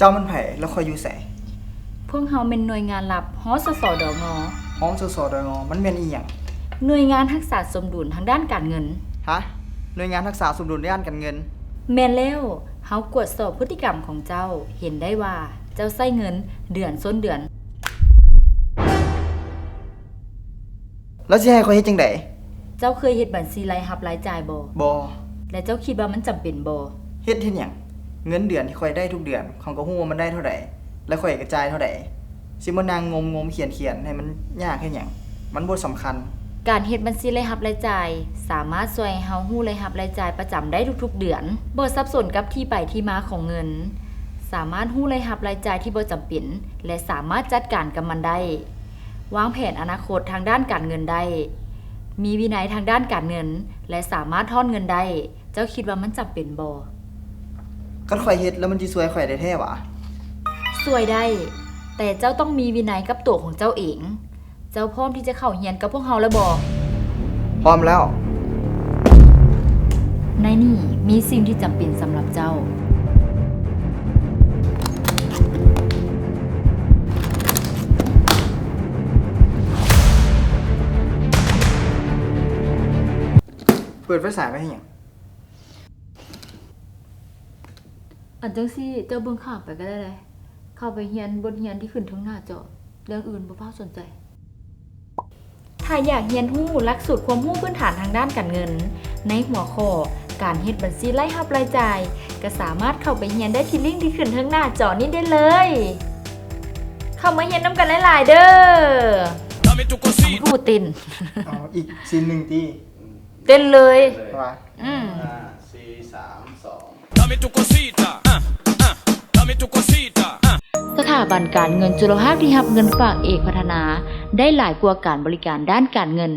ເຈົ້າແມ່ນໃຜ ແລະ ຂ້ອຍຢູ່ໃສ? ພວກເຮົາແມ່ນໜ່ວຍງານລັບ ຮສສດງ. ຮສສດງ ມັນແມ່ນອີ່ຫຍັງ? ໜ່ວຍງານຮັກສາສົມດຸນທາງດ້ານການເງິນ. ຮະ? ໜ່ວຍງານຮັກສາສົມດຸນດ້ານການເງິນ? ແມ່ນແລ້ວ, ເຮົາກວດສອບພຶດຕິກຳຂອງເຈົ້າ, ເຫັນໄດ້ວ່າເຈົ້າໃຊ້ເງິນເດືອນຊົນເດືອນ. ແລ້ວຊິໃຫ້ຂ້ອຍເຮັດຈັ່ງໃດ? ເຈົ້າເຄີຍເຮັດບັນຊີລາຍຮັບລາຍຈ່າຍບໍ່? ບໍ່. ແລະ ເຈົ້າຄິດວ່າມັນຈຳເປັນບໍ່? ເຮັດເຮັດຫຍັງ? ເງິນເດືອນທີ່ຂ້ອຍໄດ້ທຸກເດືອນ, ຂ້ອຍກໍຮູ້ວ່າມັນໄດ້ເທົ່າໃດ ແລະ ຂ້ອຍກະຈ່າຍເທົ່າໃດ. ຊິມານັ່ງງົມໆຂຽນໆໃຫ້ມັນຍາກເຮັດຫຍັງ? ມັນບໍ່ສຳຄັນ. ການເຮັດບັນຊີລາຍຮັບລາຍຈ່າຍ ສາມາດຊ່ວຍໃຫ້ເຮົາຮູ້ລາຍຮັບລາຍຈ່າຍປະຈຳໄດ້ທຸກໆເດືອນ, ບໍ່ສັບສົນກັບທີ່ໄປທີ່ມາຂອງເງິນ, ສາມາດຮູ້ລາຍຮັບລາຍຈ່າຍທີ່ບໍ່ຈຳເປັນ ແລະ ສາມາດຈັດການກັບມັນໄດ້. ວາງແຜນອະນາຄົດທາງດ້ານການເງິນໄດ້, ມີວິໄນທາງດ້ານການເງິນ ແລະ ສາມາດທອນເງິນໄດ້. ເຈົ້າຄິດວ່າມັນຈຳເປັນບໍ່? ຄັນຂ້ອຍເຮັດແລ້ວມັນຊິຊ່ວຍຂ້ອຍໄດ້ແທ້ຫວາ? ຊ່ວຍໄດ້, ແຕ່ເຈົ້າຕ້ອງມີວິໄນກັບໂຕຂອງເຈົ້າເອງ. ເຈົ້າພ້ອມທີ່ຈະເຂົ້າຮຽນກັບພວກເຮົາແລ້ວບໍ່? ພ້ອມແລ້ວ. ໃນນີ້ມີສິ່ງທີ່ຈຳເປັນສຳລັບເຈົ້າ. ເປີດໄຟສາຍໄວ້ເຮັດຫຍັງ? ອັນຈັ່ງຊີ້ ເຈົ້າເບິ່ງຂ້າມໄປກໍໄດ້ເດ. ເຂົ້າໄປຮຽນບົດຮຽນທີ່ຂຶ້ນເທິງໜ້າຈໍ. ເລື່ອງອື່ນບໍ່ຟ້າວສົນໃຈ. ຖ້າຢາກຮຽນຮູ້ຫຼັກສູດຄວາມຮູ້ພື້ນຖານທາງດ້ານການເງິນ ໃນຫົວຂໍ້ການເຮັດບັນຊີລາຍຮັບລາຍຈ່າຍ, ກໍສາມາດເຂົ້າໄປຮຽນໄດ້ທີ່ລິ້ງທີ່ຂຶ້ນເທິງໜ້າຈໍນີ້ໄດ້ເລີຍ. ເຂົ້າມາຮຽນນຳກັນຫຼາຍໆເດີ. ຮູ້ເຕັ້ນ. ເອົາອີກຊີນໜຶ່ງຕິ. ເຕັ້ນເລີຍ. ວ່າ ອືມ ຫ້າ ສີ່ ສາມ ສອງ ສະຖາບັນການເງິນຈຸລະພາກທີ່ຮັບເງິນຝາກເອກພັດທະນາ ໄດ້ຫຼາຍກວ່າການບໍລິການດ້ານການເງິນ.